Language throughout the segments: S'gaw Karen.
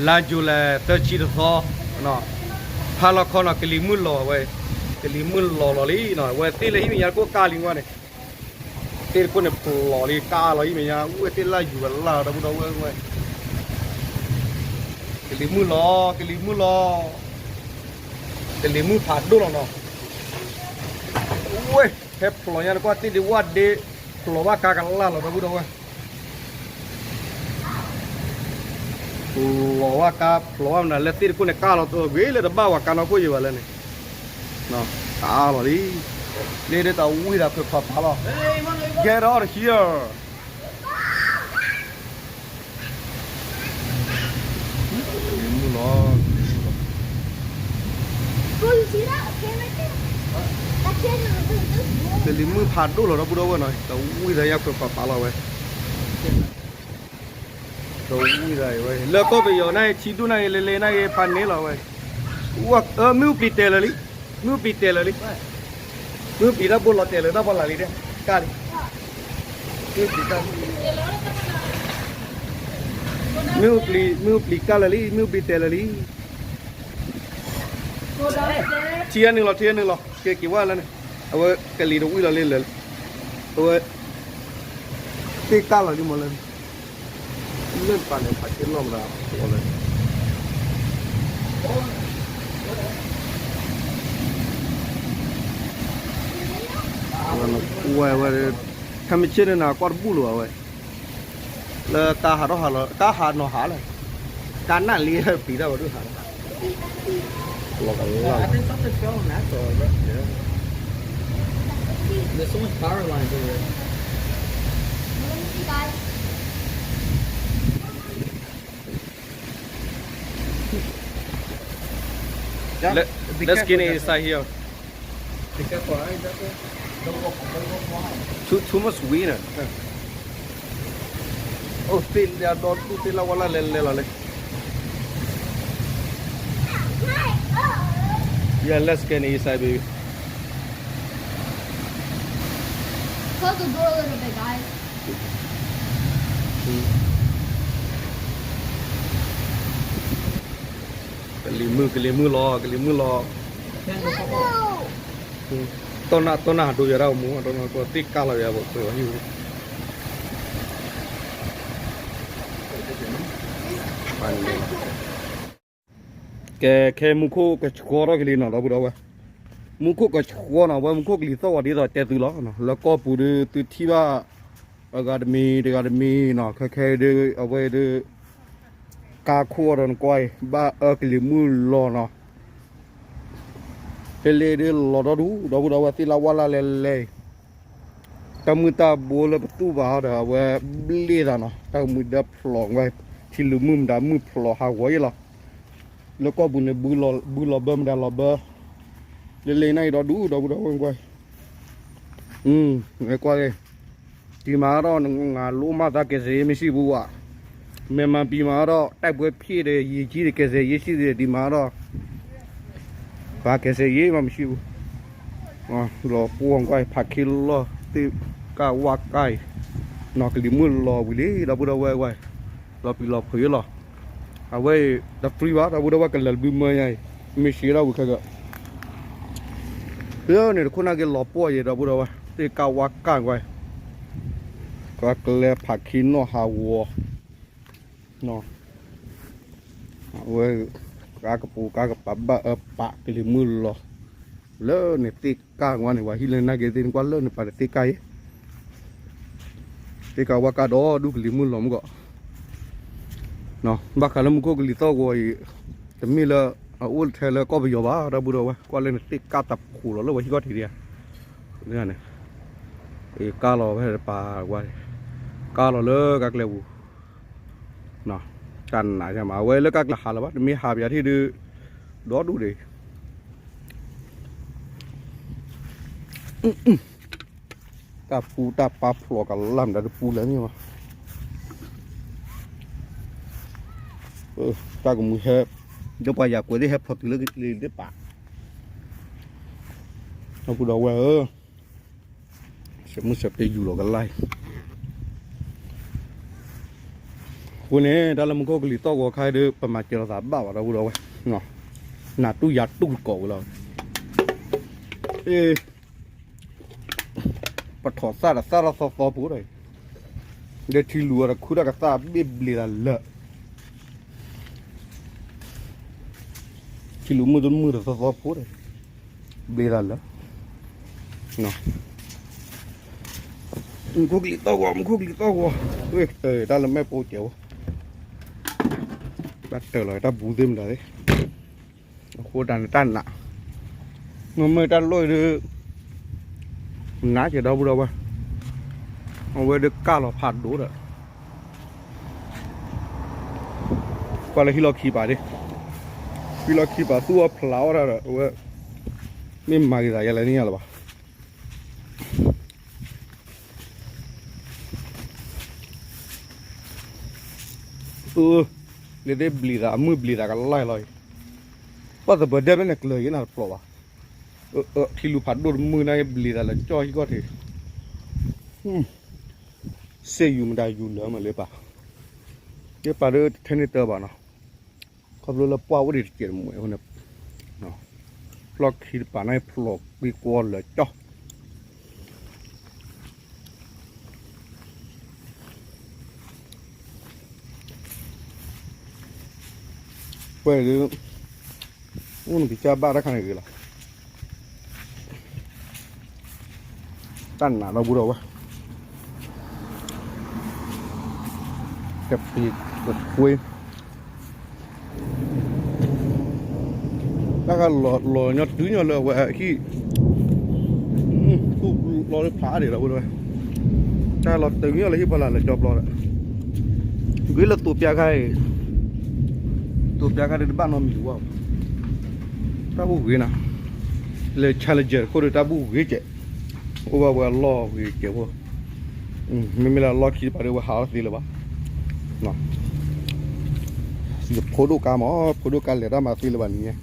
လါယူၤလံ သၢဆံတသီ, ဖးလီၤခီနီၤ ကလံၤမုၢ်လီၤဝဲ, ကလံၤမုၢ်လီၤလီၤလံနီၤ ဝဲသ့ၣ်လၢဟံၣ်မဲာ်ညါတကိးကၢ်လံဝဲန့ၣ်, သ့ၣ်တကိးန့ၣ်ဖျိးလံ ကၢ်လီၤဟံၣ်မဲာ်ညါ ဝဲသ့ၣ်လၢယူၤဝဲလၢ်ဒီပုၢ်ဒီဝဲၢ်ဝဲ, ကလံၤမုၢ်လီၤ ကလံၤမုၢ်လီၤ, ကလံၤမုၢ်ဖးဒိၣ်လီၤနီၤ, ဝဲ ဟဲဖျိးညါတကိးသ့ၣ်ဒ့ဝၣ်ဒ့, ဖျိးဘၣ်ကါကလၢ်လီၤဒီပုၢ်ဒီဝဲၢ် ဖျိးဝဲကါ ဖျိးဝဲမနုၤလၢသ့ၣ်တခိၣ်န့ၣ် ကၢ်လီၤတဂ့ၤလၢတဘၣ်ဝဲကါနီၢ်ခိၣ်ယံၤဘၣ်လၢန့ၣ်, ကၢ်လီၤလံ, လ့ဒ်တၢ်ဝံၣ်ဒီးခွဲးခွါပာ်လီၤ, Get out of here. ကလံၤမုၢ်လီၤ, ကလံၤမုၢ်ဖးဒိၣ်လီၤဒီပုၢ်ဒီဝဲၢ်နီၤ တၢ်ဝံၣ်ဒီးယၢ်ခွဲးခွါပာ်လီၤဝဲ တဝံၣ်ဒၣ်ဝဲ လၢကီၢ်ပယီၤန့ၣ် ဆံဒူၣ်န့ၣ် လဲၤလဲၤန့ၣ် ဖးန့ၢ်လီၤဝဲ, မ့ၣ်အူပျံၤတဲာ်လၢာ်လံ, မ့ၣ်အူပျံၤတဲာ်လၢာ်လံ, မ့ၣ်အူပျံၤတၢ်ဘိလီၤတဲာ်လၢတၢ်ဖီလာ်လံ, ကၢ်လံ, မ့ၣ်အူပျံၤကၢ်လံ, မ့ၣ်အူပျံၤ မ့ၣ်အူပျံၤကၢ်လၢာ်လံ, မ့ၣ်အူပျံၤတဲာ်လၢာ်လံ ထံအနုာ်လီၤ ထံအနုာ်လီၤ က့ၤက့ၤဝဲလၢန့ၣ်, အဝဲကလံၤတဝံၣ်လီၤလံလၢာ်, အဝဲ သ့ၣ်ကၢ်လီၤလံမးလၢန့ၣ်, လၢနပာ်န့ၣ် ဖးက့ၤနီၢ်မတၤလၢန့ၣ်, ဝဲဝဲ ခဲမုၢ်ဆ့ၣ်န့ၣ်နၤကွၢ်တဘူၣ်လၢၤဘၣ်ဝဲ လၢကါဟးထီၣ်ဟးလီၤ ကါဟးနီၤဟးလၢ ကါနၣ်လံပျံၤတၢ်ဝဲဒုးဟးလီၤ လီၤကလၢ် There's so much power lines over there. Let, let's get inside here. Be careful, all right? Too, too much wind. Oh, သ့ၣ်လၢအဒီဒူၣ်သ့ၣ်လၢဝါလၢ်လဲၤလဲၤလီၤလဲၤ Yeah, let's get inside, baby. Close the door a little bit, guys. ကလံၤမုၢ် ကလံၤမုၢ်လီၤ ကလံၤမုၢ်လီၤ တီၢ်နၢ် တီၢ်နၢ်ဟးဒိယၤဒၣ်မူ တီၢ်နၢ်ကသ့ၣ်ကၢ်လီၤယၤ ပှၤဟံၣ်ဝဲ ကဲ ခဲမူခိၣ်ကဆှီထီၣ်က့ၤလံနီၤ ဒီပုၢ်ဒီဝဲၢ်, မူခိၣ်ကဆှီနီၤ ဝဲမူခိၣ်ကလံၤသီၣ်ဂီၤဒ်သိးတဲသုလီၤ, လၢကီၢ်ပူၤဒုးသုထံၣ်ဘၣ် အဂၤတမံၤတဂၤတမံၤနီၤ ခဲခဲဒုး အဝဲဒုး ကါခိၣ်အီၤဒီးနကွၢ်အံၤ ဘၣ်အၢကလံၤမုၢ်လီၤနီၤ, ဖဲလ့ဒုးလီၤဒီဒူၣ် ဒီပုၢ်ဒီဝဲၢ်သ့ၣ်လၢဝါလၢ်လဲၤလဲၤအံၤ တၢ်မုၢ်တၢ်ဘိလၢပသူၣ်ဘၣ်ဒီး အဝဲဘျ့သးနီၤ တၢ်မုၢ်ဒၢဖျိးဝဲ ထံလုာ်မုၢ်မတၤမုၢ်ဖျိးဟးဂီၤယ့ၣ်လီၤ, လၢကီၢ်ပူၤန့ၣ် ဘုလီၤဘၢမတၤလီၤဘၢ လၢလ့နၢ်အံၤဒီဒူၣ် ဒီပုၢ်ဒီဝဲၢ်ကွၢ်, ကွၢ်လံ တံၤမၤဒီး နငါလိၣ်မးသးကဲစ့ယ့ၣ်မ့ၢ်စံးပူၤဝဲ, မ့ၢ်မၤပံၤမၤဒီး တိုက်ပွဲဖြစ်တယ် ရေကြီးတယ် ကယ်ဆယ်ရေးရှိတယ် တံၤမၤဒီး ပှၤကယ်ဆယ်ရေးမးမရှိဘူး, လီၤပှီၢ်ကွၢ် ဖးခ့လီၢ် သ့ၣ်ကၢ်ဝါကၢ်အံၤ, နီၢ်ကလံၤမုၢ်လီၤဝံၤလံ ဒီပုၢ်ဒီဝဲၢ်ကွၢ်, လီၤပျံၤလီၤဖုးယ့ၣ်လီၤ, အဝဲအံၤ တfreeဘၣ် ဒီပုၢ်ဒီဝဲၢ် ကလၢၤဘုမၢညါအံၤ, မ့ၢ်ရှဲဒၣ်ဝံၤခဲက လၢန့ၣ်တခိၣ်နာ်က့လီၤပှီၢ်ယဲ ဒီပုၢ်ဒီဝဲၢ် သ့ၣ်ကၢ်ဝါကၢ်ကွၢ်, ကကျဲဖးခ့နီၢ်ဟးဂီၤ, အဝဲ ကါကပူၤကါကပၤဘၣ်အၢပာ်ကလံၤမုၢ်လီၤ, လၢန့ၣ်သ့ၣ်ကၢ်ကွၢ်န့ၣ် ပှၤဟံၣ်လၢနာ်က့သ့ၣ်နကွၢ်လၢန့ၣ်ပာ်န့ၣ်သ့ၣ်ကၢ်ယဲ သ့ၣ်ကၢ်ဝါကၢ်ဒီဒူၣ်ကလံၤမုၢ်လီၤမူကီး, ဘၣ်ဃးလၢမူခိၣ်ကလံၤသီၣ်ဂီၤအံၤ, တမ့ၢ်လၢ အအိၣ်ထဲလၢကီၢ်ပယီၤဘၣ် ဒီပုၢ်ဒီဝဲၢ် ကွၢ်လၢန့ၣ်သ့ၣ်ကၢ်တဖှိၣ်လီၤလၢပှၤဟံၣ်ကီၢ်ထံးဒံးဧါ, န့ၣ် ကၢ်လီၤဝဲတပၤကွၢ်, ကၢ်လီၤလၢကါကျဲပူၤ, တၢ်နးမး အဝဲလၢကါကျဲဟးလၢၤဘၣ် တမ့ၢ်ဟးပယီၤထံၣ်ဒုး, ဒီဒူၣ်ဒံး တၢ်ပူတၢ်ပာ်ဖျိးကလၢ်မတၤတပူလဲၣ်မ့ၢ်ဘၣ်, တၢ်ကမူၤဟဲ, ဒီးပှၤယၤကွဲးသ့ၣ်ဟဲဖျိးတုၤလၢကလံၤသ့ၣ်ပာ်, ဒီပုၢ်ဒီဝဲၢ်ဧၢ, ဆၢမုၢ်ဆၢဖ့ယူၤလီၤကလၢ်အံၤ, အဃိန့ၣ် တၢ်လၢမူခိၣ်ကလံၤသီၣ်ဂီၤခါဒီး ပမၤစၢၤလိာ်သးဘၣ်ဘၣ် ဒီပုၢ်ဒီဝဲၢ်, နးတူၢ်ယၤတူၢ်တကိးဝဲလီၤ. ပထီၣ်သၣ်ဒီးသၣ်ထီၣ်သီသီဖိဒီး, ဒီးထံလူၤအီၤဒီးခူၣ်တၢ်ကသၣ်ဘ့ၣ်ဘျံးသးလၢာ်, ထံလူၤမုၢ်တမုၢ်ဒီးသီသီဖိဒီး, ဘျံးသးလၢာ်, မူခိၣ်ကလံၤသီၣ်ဂီၤ မူခိၣ်ကလံၤသီၣ်ဂီၤ, တၢ်လၢမဲာ်ပိကဲးဝဲ, ဘၣ်တၢ်လီၤတၢ်ဘူးသ့ၣ်မတၤသ့ၣ် အဃိတၢ်န့ၣ်တၢ်နး, မ့မ့ၢ်တၢ်လီၢ်အံၤဒီး နးကဲဒီပုၢ်ဒီဝဲၢ်, အဝဲဒုးကၢ်လီၤဖးဒိၣ်ဒီး ကွၢ်လၢဟံၣ်လီၢ်ခံပၤဒၣ်, ဟံၣ်လီၢ်ခံပၤသူၣ်အီၣ်ဖျးအီၣ်တၢ်ဒီး အဝဲ မ့ၢ်မၤဂ့ၤသးယဲလဲၣ်န့ၣ်လၢၤဘၣ်. အၢ, လၢသ့ၣ်ဘျံးသး အမုၢ်ဘျံးသးကလါလီၤအံၤ, ပှၤသပၢၤဒဲဖဲန့ၣ်ကျၢၤယဲနၤတပျီဘၣ်, ထံလူၤဖးဒိၣ်တမုၢ်န့ၣ်ဘျံးသးလၢာ်ကၠီဟံၣ်ကီၢ်ထံး, စ့ၢ်ယူၤမတၤယူၤလၢမ့ၢ်လၢပၢ်, လၢပၢ်ဒီးတထဲန့ၣ်တၢဘၣ်နီၤ, ခီဖျိလၢပှၢ်အိၣ်ဒံးတစဲးတမှဲးအဃိန့ၣ် ဖျီၣ်ခံတပၤန့ၣ်ဖျိးကွံာ်ကွီလၢာ်ကၠီ ပှဲၤဒုး, အိၣ်နကစၢ်ဘၣ်တၢ်ခါန့ၣ်ဂ့ၤလီၤ, တၢ်နးဒီပုၢ်ဒီဝဲၢ်, ကပ့ၤကကွ့ တၢ်ခါလီၤညီတုၤညီလၢအဝဲဟံၣ်, သူၣ်လီၤလၢဖျါဒံးဒီပုၢ်ဒီဝဲၢ်, တၢ်လီၤတုၤညီလၢဟံၣ်ဖီလာ်လၢကၠီပျီဒီး, ဂ့ၤလၢသိးပျါခါအံၤ, သိးပျါခါဒုးတဘၣ်နီတမံၤတဝီ, တၢ်ဘူၣ်ဂ့ၤနၤ, လၢ Challenger တခိၣ်ဒီးတၢ်ဘူၣ်ဂ့ၤကဲး, အိၣ်ဘၣ်ဝဲအလီၢ်ဂ့ၤကဲးဖိ, မ့မ့ၢ်လၢအလီၢ်ခံတပၤဒီးဝဲဟးအီၣ်သ့လၢၤဘၣ် ယဖိဒိၣ်ကါမး ဖိဒိၣ်ကါလဲၤတၢ်မၤသ့လၢၤဘၣ်န့ၣ်,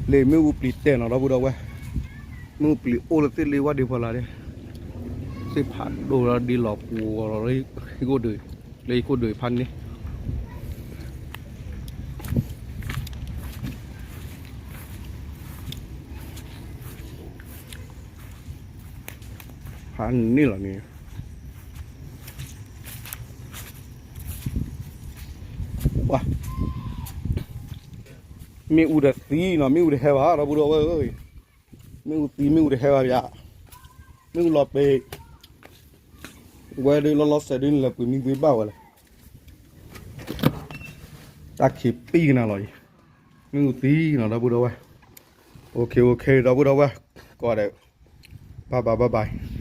လၢမ့ၣ်အူပျံၤတဲာ်နီၤဒီပုၢ်ဒီဝဲၢ်, မ့ၣ်အူပျံၤအိၣ်လၢသ့ၣ်လ့ဝါဒံးဖီလာ်ဒဲး, သ့ၣ်ဖးဒိၣ်လီၤဒ်လီၤပှီၤလီၤ, ဟံၣ်ခိၣ်ဒုး, လၢဟံၣ်ခိၣ်ဒုးဖးန့ၣ် ဖးန့ၣ်လီၤန့ၣ်, မ့ၣ်အူဒီးသံနီၤ မ့ၣ်အူတဟဲဘၣ်ဒီပုၢ်ဒီဝဲၢ်ဧၢ, မ့ၣ်အူသံမ့ၣ်အူတဟဲဘၣ်ယါ, မ့ၣ်အူလီၤပ့ၤ, ဝဲဒုးလီၤလီၤဆဲးဒုးနလၢပှ့ၤမံသွ့ဘၣ်ဝဲလဲၣ်, တၢ်ခံးပံကနၤလီၤအံၤ, မ့ၣ်အူသံနီၤဒီပုၢ်ဒီဝဲၢ်, OK OK ဒီပုၢ်ဒီဝဲၢ်, ကိးဂၤဒဲး, ဘၣ်ဘၣ်ဘၣ်ဘၣ်